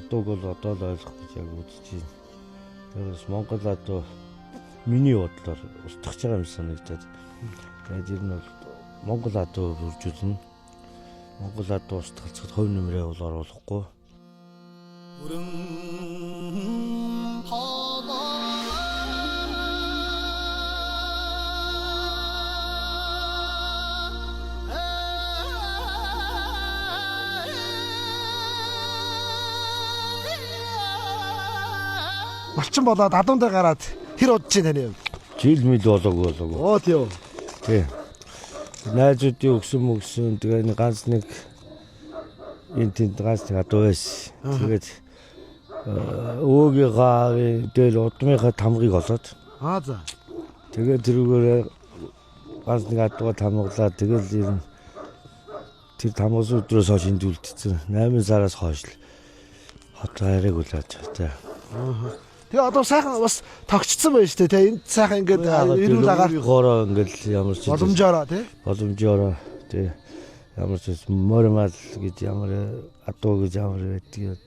Адууг бол одоо л ойлгох гэж яг үзэж байна. Тэрээс Монгол адуу миний бодлоор устгах байгаа юм санагдаад. Тэгээд ер нь бол Монгол адуу бүржүүлнэ. Монгол адуу устгалцахад хувь нэмрээ бол оруулахгүй. Малчин болоод адуун дээр гараад хэр удаж чинь таны юм? Жил мэл болоогүй болоогүй. Оо тийм үү. Тий. Найзуудын өгсөн мөгсөн тэгээ нэг ганц нэг энэ тэнд ганц нэг адуу байсан. Тэгээд өвөөгийнхаа аавын дээр удмынхаа тамгыг олоод Аа за. тэгээд тэрүүгээр ганц нэг адууга тамгалаа. Тэгэл ер нь тэр тамгасан өдрөөс хойш энд үлдсэн. 8 сараас хойш л хот хайрыг үлээж тий. Тэгээ одоо сайхан бас тогтцсон байж тээ тий. Энд сайхан ингээд эрүүл агаар Хороо ингээл ямар ч боломжоор тий. боломжоор тий ямар ч мормал гэж ямар адуу гэж ямар байдаг.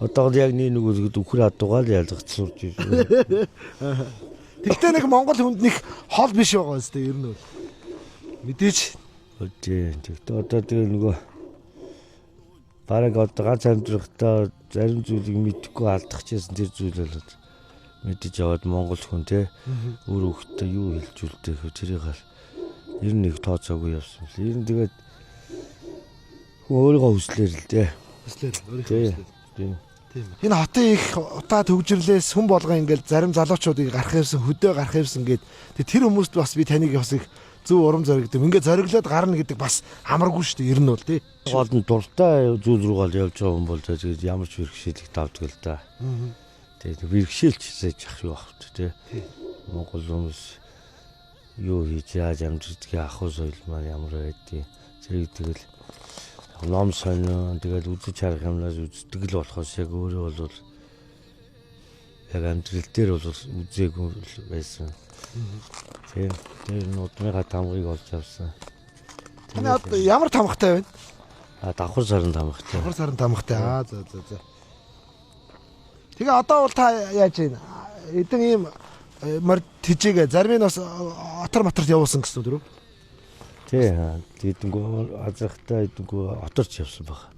Одоо яг нэг нэг үхэр адуугаа л ялгаж сурч ирсэн. Тэгтээ нэг Монгол хүнд нэг хол биш байгаа юм шүү дээ ер нь бол. Мэдээч Тий. Тэгтээ одоо тэгээ нөгөө бараг одоо ганц амьдрахдаа зарим зүйлийг мэдэхгүй алдчихсан тэр зүйл бол мэдэж аваад монгол хүн те өөр хүүхдтэй юу хэлжүүлдэг вэ тэрийг л ер нь нэг тооцоогүй явсан л. Ер нь тэгээд хүн өөрийгөө хүслээр л те. хүслээр өөрийнхөө Тий. хүслээр. Тийм. Тийм. Энэ хотын их утаа төгжрлээс хүн болгон ингээл зарим залуучуудыг гарах юмсан хөдөө гарах юмсан гээд тэр хүмүүст бас би таныг бас их зөв урам зориг гэдэг. Ингээ зориглоод гарна гэдэг бас амаргүй шүү дээ ер нь бол тий. Гол нь дуртай зүйл рүү гол явж байгаа хүн бол тэгээд ямар ч бэрхшээлийг давдаг л да. Тэгээд бэрхшээлч зээж ах юу ах вэ те. Монгол хүмүүс юу хийж яаж амьддгийг ахуй соёл маань ямар байдгийг зэрэг тэгэл ном сонио тэгэл үзэж харах юмнаас үздэг л болохоос яг өөрөө бол яг амьдрал дээр бол үзээгүй л байсан. Тийм. Тэр нь удмынхаа тамгыг олж авсан. Таны одоо ямар тамгатай байна? А давхар саран тамгатай. Давхар саран тамгатай. Аа за за за. Тэгээ одоо бол та яаж байна? Эдэн ийм морь тижээгээ зарим нь бас отор моторт явуулсан гэсэн үг үү? Тий, тэдэнгүү азрахтай эдэнгүү оторч явсан баг.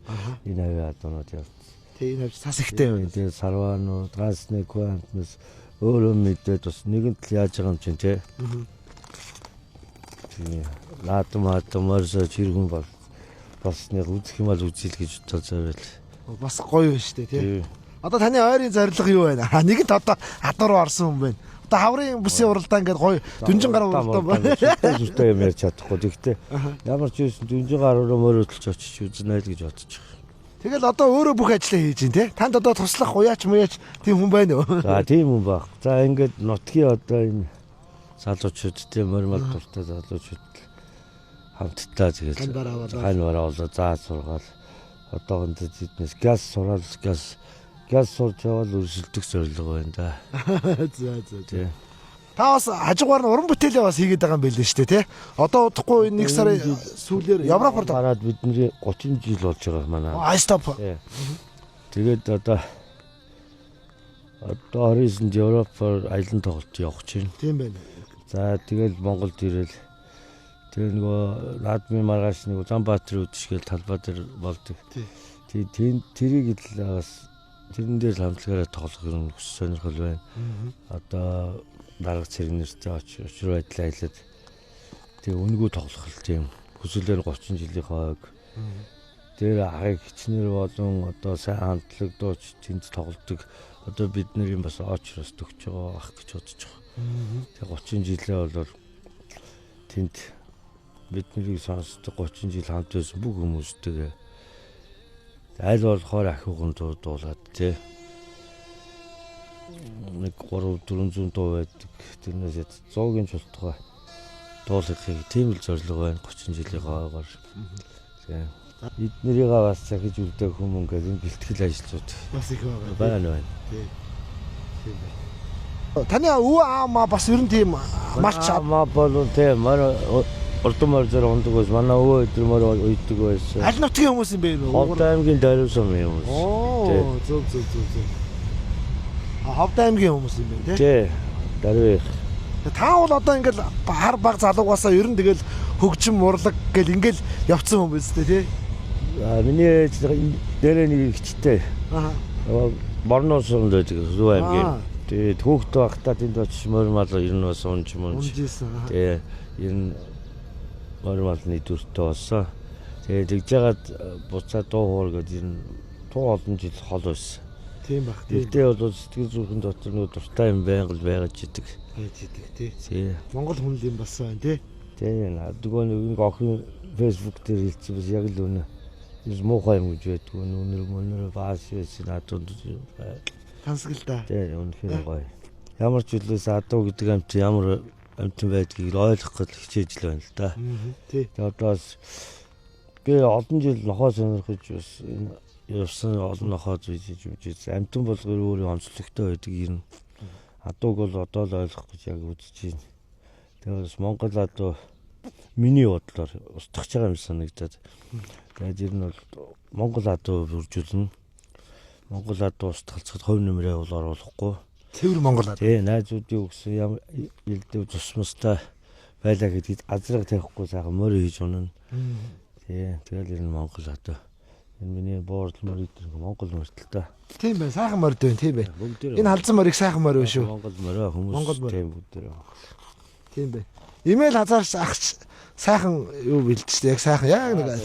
Энэ авиа адуунууд явсан. Тий энэ хавж цас ихтэй юм. Тэгээ сарваанууд, ганц нэг квантнес өөрөө мэдээд бас нэгэн тал яаж байгаа юм чинь тий. Тий. Наадам хаадам морьсоо чиргэн бол болсныг үзэх юм бол үзье л гэж бодож байл. Бас гоё байна шүү дээ тий. Тий. Одоо таны ойрын зорилго юу байна? Нэгэнт одоо адуу руу орсон хүн байна. Одоо хаврын бүсийн уралдаан ингээд гоё дүнжин гар уралдаан байна. Зүртэй юм ярьж чадахгүй. Тэгэхдээ ямар ч байсан дүнжин гар руу морь хөдөлж очиж үзнэ л гэж бодож байгаа. Тэгэл одоо өөрөө бүх ажлаа хийж байна тий. Танд одоо туслах уяач муяач тийм хүн байна уу? За тийм хүн баг. За ингээд нутгийн одоо энэ залуучууд тийм мормал дуртай залуучууд хамтдаа тэгэл Хань бараа болоод. хань бараа болоо заа сургаал одоохонд тэднээс газ сураал газ газ сурч явбал өрсөлдөх зорилго байна да. За за. Тий. Та бас хажуугаар нь уран бүтээлээ бас хийгээд байгаа юм байл шүү дээ тий. Одоо удахгүй энэ нэг сарын сүүлээр Европоор гараад бидний 30 жил болж байгаа манай. Айстоп. Тий. Тэгээд одоо 29-нд Европоор аялан тоглолт явах чинь. Тийм байна. За тэгэл Монголд ирэл тэр нөгөө наадмын маргааш нэг Улаанбаатарын үдшгээл талбай дээр болдог. Тий. Тий тэрийг л бас тэрэн дээр л хамтлагаараа тоглох юм хүс сонирхол байна. Одоо дарга цэрэг нэртэй учир байдлаа хэлээд тэг үнэгүй тоглох л тийм хүсэлээр 30 жилийн хойг. Тэр ахыг хичнэр болон одоо сайн хамтлаг дууч тэнд тоглодог. Одоо бид нарын бас очроос төгч байгаа ах гэж бодож байгаа. Тэг 30 жилээ бол тэнд бид нарыг сонсдог 30 жил хамт байсан бүх хүмүүстэйгээ аль болохоор ахиуган дуулаад тий нэг 3 400 дуу байдаг. Тэрнээс ядаж 100-ын чултугай дуулахыг тийм л зорилго байна 30 жилийн хойгоор. Тий. Эднэрийг бас захиж үлдээх хүмүүс ингээд энэ бэлтгэл ажлууд Бас их байгаа. байна байна. Тий. Тийм байна. Таны өвөө аамаа бас ер нь тийм малч Маа болон тий мөр урдсан морь зэр ундаг байсан. Манай өвөө өдөр морь уйдаг байсан. аль нутгийн хүмүүс юм бэ? Ховд аймгийн Дариусан юм. Оо. Оо, зөв зөв зөв зөв. А Ховд аймгийн хүмүүс юм байна тий. Тий. Дарвих. Та бол одоо ингээл хар баг залуугаасаа ер нь тэгэл хөгжим мурлаг гэл ингээл явцсан хүн биз дээ тий. А миний ээж дээрээ нэг ихчтэй. Аа. Борноо сумд байдаг Зүв аймгийн. Аа. Тэгээд хүүхэд байхдаа тэнд очиж морь мал ер нь бас унж мунж. Унжсэн. Тэгээ ер нь морь малны дүртэй болсон. Тэгээд тэгж жагаад буцаад дуу хоор гэдэг ер нь туу олон жил хол байсан. Тийм бах тийм. Тэгтээ бол сэтгэл зүрхэн дотор нөгөө дуртай юм байнга л байгаад идэг. Байж идэг тий. Тий. Монгол хүн л юм болсон байна тий. Тий. Нөгөө нэг охин Facebook дээр хэлсэн бас яг л үнэ. Ерс муухай юм гэж байдгүй. Нүнэр мөнөр баас байсан надад. Тансаг л да. Тий, үнэхээр гоё. Ямар ч үлээс адуу гэдэг амт ямар амтан байдгийг ойлгох гэж хичээж л байна л да. Тий. Тэгээ одоо бас би олон жил нохоо сонирхож бас энэ явсан олон нохоо зүйж юмжиж амтан болгоор өөрөө онцлогтой байдаг юм. Адууг бол одоо л ойлгох гэж яг үзэж байна. Тэгээ бас Монгол адуу миний бодлоор устгах байгаа юм санагдаад. Тэгээд ер нь бол Монгол адуу бүржүүлнэ. Монгол адуу устгалцахад хувь нэмрээ бол оруулахгүй. Цэвэр Монгол ад. Тий, найзуудын өгсөн ямар элдв тусмастай байлаа гэдгийг азраг тавихгүй сайхан морь хийж унана. Тий, тэгэл ер нь Монгол адуу. Энэ миний буурал морь гэдэг Монгол морь л та. Тийм байна. Сайхан морд байна тийм байна. Бүгдээр Энэ халзан морийг сайхан морь байна шүү. Монгол морь хүмүүс Монгол морь. тийм бүгдээр. Тийм байна. Имэйл хазаарч ахч сайхан юу бэлдэж яг сайхан яг нэг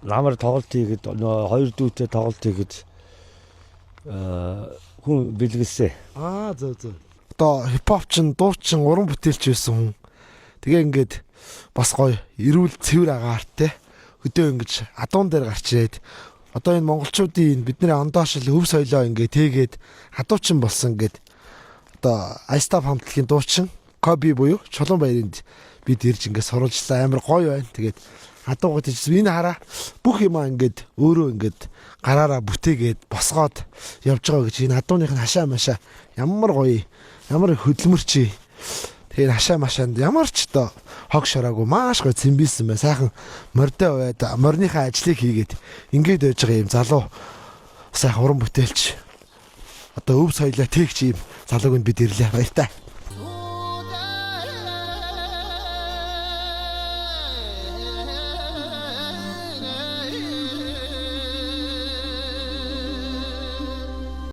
Намар тоглолт хийгээд нөгөө хоёр дүүтэй тоглолт хийгээд хүн бэлгэлсэн. Аа зөв зөв. Одоо хипхоп чин дуучин уран бүтээлч байсан хүн. Тэгээ ингээд бас гоё эрүүл цэвэр агаар те хөдөө ингэж адуун дээр гарч ирээд одоо энэ монголчуудын энэ бидний ондоошил өв соёлоо ингээ тэгээд адуучин болсон гэд одоо Айстап хамтлагийн дуучин Коби буюу Чулуун баярынд бид ирж ингээ сурвалжлаа амар гоё байна. Тэгээд адуугаад ичсэн энэ хараа бүх юмаа ингээд өөрөө ингээд гараараа бүтээгээд босгоод явж байгаа гэж энэ адууных нь хашаа машаа ямар гоё ямар хөдөлмөрч. Тэгээд хашаа машаанд ямар ч одоо хог шараагүй маш гоё цэмбийсэн байна. Сайхан мордой байд морьныхаа ажлыг хийгээд ингээд байж байгаа юм залуу сайхан уран бүтээлч одоо өв соёлоо тэгч юм залууг нь бид ирлээ баяр та.